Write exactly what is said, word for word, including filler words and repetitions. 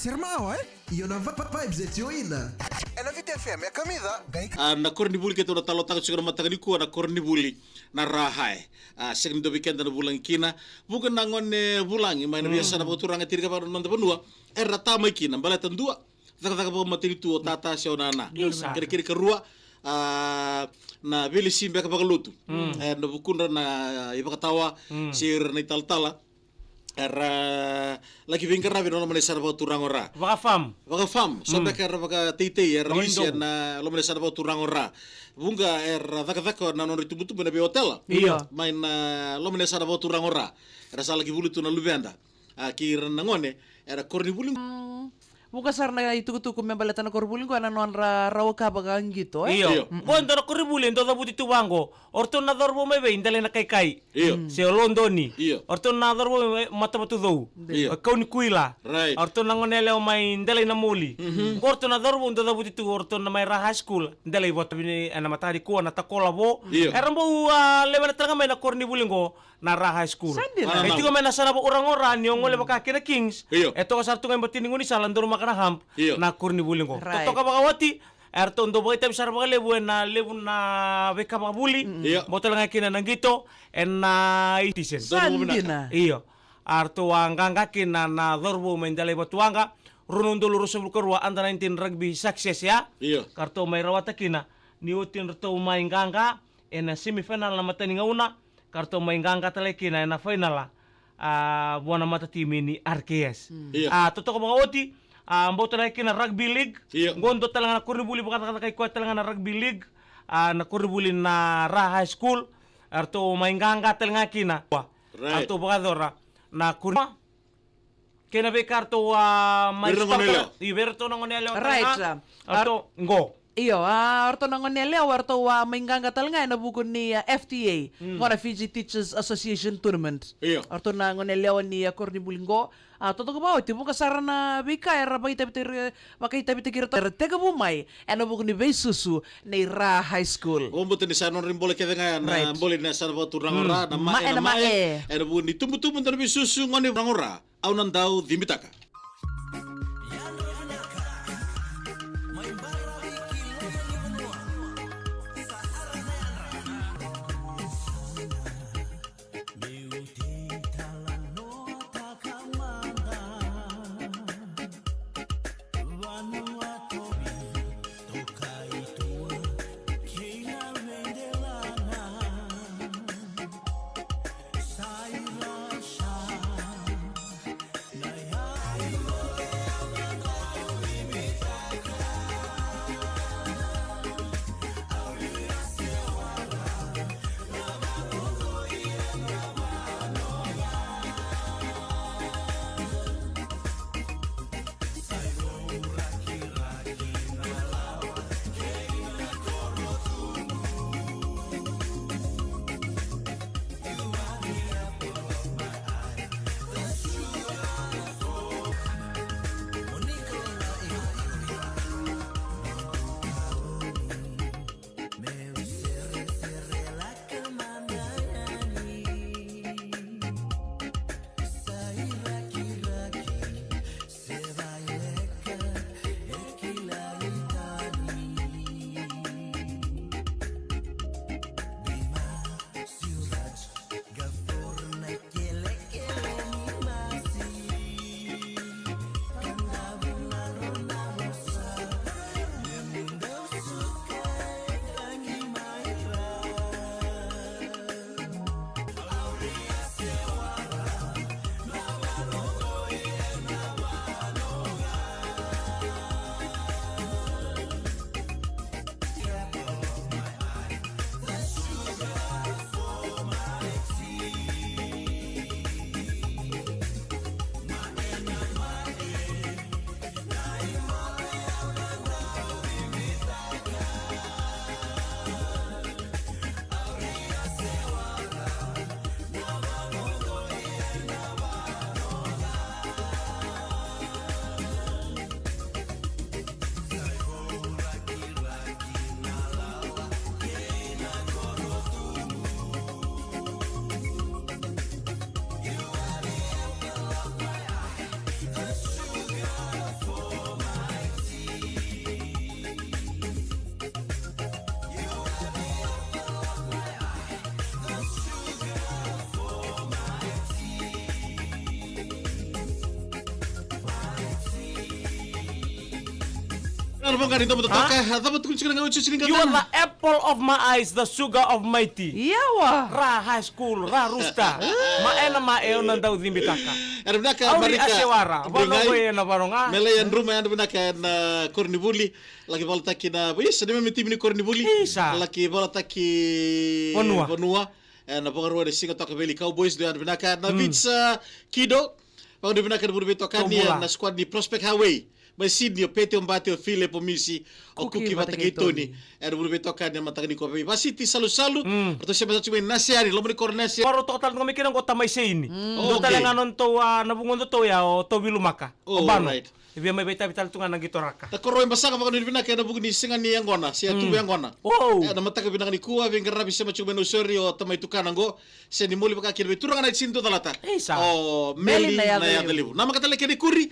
Termawa, eh? Io na va-, va-, vibes e tio ina. Ena Viti F M, e kamica. A, na koronivuli keitou na talotaka tiko na mataka nikua, na koronivuli na Ra High. A, sega ni dua vei keda na vulagi kina. Vuqa na gone vulagi mai na veiyasana vakaturaga tiko vaka na noda vanua, era ta mai kina baleta dua cakacaka vakamatanitu o tata se o nana. Isa. Kena, kena ikarua, a, na veilesi beka vakalotu. Mm. E, na vukudra na ivakatawa, mm, se ira na italatala era laki veiqaravi ena loma ni yasana vakaturaga o Ra. Vaka-farm. Vaka-farm. So, mm, beka era vakateitei, era lisi ena loma ni yasana vakaturaga o Ra. Vuqa era cakacaka na nodra itubutubu ena veiotela. Io. Mai na loma ni yasana vakaturaga o Ra. Era sa laki vuli tu na luveda. A, kei ira na gone, era koronivuli. Mm, vuqa sara na itukutuku me baleta na koronivuli qo ena nodra rawa ka vakaqito, e? Io. Mm-mm. Qo e dua na koronivuli e dau cavuti tu vaqo. O ratou na cauravou mai vei Delainakaikai. Io. Mm. Se o Lodoni. Io. O ratou na cauravou mai Matavatucou. Io. O Kaunikuila. Right. O ratou na gone yalewa mai Delainamoli. Mhm. Qo o ratou na cauravou dau cavuti tu, o ratou na mai Ra High School. Delaivatu, ena mataka nikua na Takola Vo. Io. Era bau, a, lewena tale ga mai na koronivuli qo na Ra High School. Sa dina. E tiko mai na yasana vakauraga o Ra, ni o gole vaka kina Kings. Io. E toka sara tu ga e bati ni gaunisala, donumaka na hump, io, na koronivuli qo. Right. Totoka vakaoti, eratou dau vakaitavi sara vakalevu ena levu na veika vakavuli. Mm. Io. Bau tale ga kina na qito, ena itisen. Sa dina. Io. A ratou a qaqa kina na cauravou mai Delaivatuwaqa, rua na udolu ruasagavulu ka rua under nineteen rugby success, ya? Io. Ka ratou mai rawata kina, ni oti ratou mai qaqa ena semifinal na matanigauna, ka ratou mai qaqa tale kina ena final, a, vua na matatimi ni R K S. Mm. Io. A, totoka vakaoti, a, bau tale kina rugby league. Io. Qo dua tale ga na koronivuli vakacakacakai koya tale ga na rugby league, a, na koronivuli na Ra High School, a ratou mai qaqa tale ga kina. Right. A ratou vakayacora na kori-, kei na veika ratou a mai. Vei ira na gone yalewa. Io, vei iratou na gone yalewa. Right. A ratou qo. Io, a ratou na gone yalewa, a ratou a mai qaqa tale ga ena vuku ni, a, F T A. Mm. Qo na Fiji Teachers Association Tournament. Io. A ratou na gone yalewa ni, a, koronivuli qo. A, totoka vakaoti, vuqa sara na veika era vakaitavitaki, vakaitavitaki iratou, era tekivu mai ena vuku ni veisusu nei Ra High School. Vakabauta ni sa nodra ibola kece ga ya na, right, ibola ni yasana vakaturaga o Ra, mm, na ma-, ma-, ena ma-, ma-, e. Ena vuku ni tubutubu dau veisusu, gone vakauraga o Ra. Au na dau cibitaka. Era vaqara ni domo totoka, a cava tukuni tiko na gauna tiko ni gadona. You are the apple of my eyes, the sugar of my tea. Yawa. Ra high school, ra rooster. Ma ena ma e o na dau cibitaka. Era vinaka, Auri Marika. Asewara, Brigai. Vanoqo e na vanoga. Mele ya druma ya vinaka na koronivuli. Laki valataki na, isa, ni memi timi ni koronivuli. Isa. Laki valataki Vanua. Vanua. E na vakarua ni siga toka veli Cowboys, do ya vinaka na Vits, uh, Kido. Vakanuinui vinaka na vuli veitokani na squad ni Prospect Highway. Mai Sydney, o Pete, o Bate, o Philip, o Misi, o Kuki, Kuki vata kei Toni. Era vuli veitokani na mataka ni kua vei Vasiti Salusalu. Ratou se mataka mai Nasiari, loma ni koro Nasiari. Varo toka tale ga mai kina qo tamai Seini. Dou tale ga nodatou, a, na vugodatou ya o Tovilumaka. O Bano. E via mai veitavi tale tu ga na qito raka. Na koro e Basaga vakanuinui vinaka ena vuku ni siga ni yaqona, se a tuvu yaqona. E na mataka vinaka ni kua, veiqaravi se mataka mai Nausori o tamai tukana qo. Se ni moli vaka kina vei turaga na itini tu calata. Isa. O Meli na yaca levu. Na makatale kena ikuri.